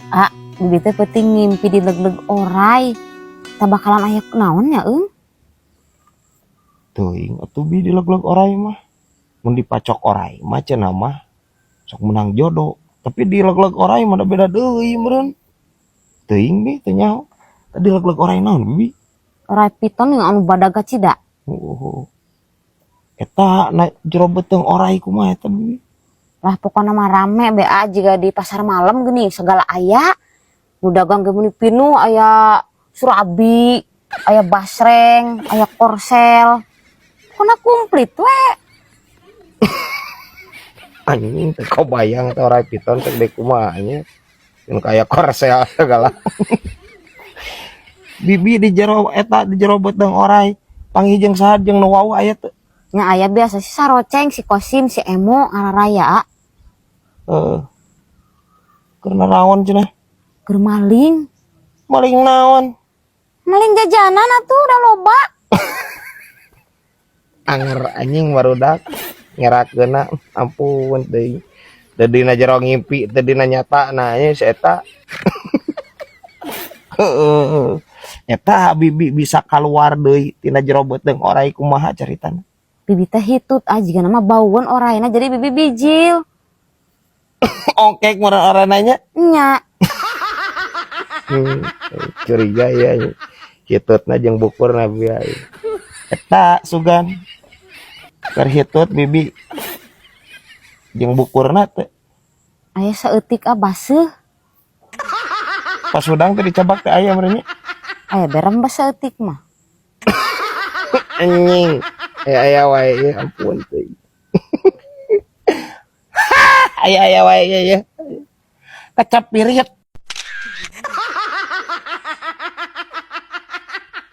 Ah, bibi teh peuting ngimpi dilegleg orai. Tah, bakalan aya naon nya, eung? Teuing atuh, Bi, dilegleg orai mah. Mun dipacok orai mah cenah mah sok menang jodoh. Tapi dilegleg orai mah da beda deui meureun. Teuing, Bi, teu nyaho. Tadi legleg orai naon, Bibi? Orai piton yang anu badag kacida. Oh. Eta na jero beuteung orai kumaha eta, Bibi? Lah, pokoknya mah rame be jiga di pasar malam gini, segala aya. Nu dagang ge meuni pinuh, aya surabi, aya basreng, aya korsel. Pokoknya komplit we. Anjing, teu kabayang eta orai piton teh deui kumaha nya. Yang kayak korsel segala. Bibi, di jero eta, di jero beuteung orai panggih jeung saha, jeung nu wawuh aya teu? Nya aya biasa, si Saroceng, si Kosim, si Emo, ngararaya. Heeh. Keur naraon cenah? Keur maling. Maling naon? Maling jajanan atuh, udah loba. Anger anjing, barudak ngerakeunna, ampun deui. Teu dina jero ngimpi, teu dina nyata nah nya si eta. Heeh. Eta Bibi bisa keluar deui tina jero beuteung orai kumaha caritana? Bibi teh hitut, ah, jiga nama bauan oraina, jadi bibi bijil. Ongkek meureun oraina nya. Nya. Curiga ya hitutna jeung bukurna bieu. Eta sugan keur hitut Bibi jeung bukurna teh? Aya saeutik, ah, baseuh. Pas hudang teh dicabak teh aya meureun nya? Aya berembes saeutik mah. Anjing, aya aya wae ya, ampun teh. Aya aya wae ya ya. Kecap pirit.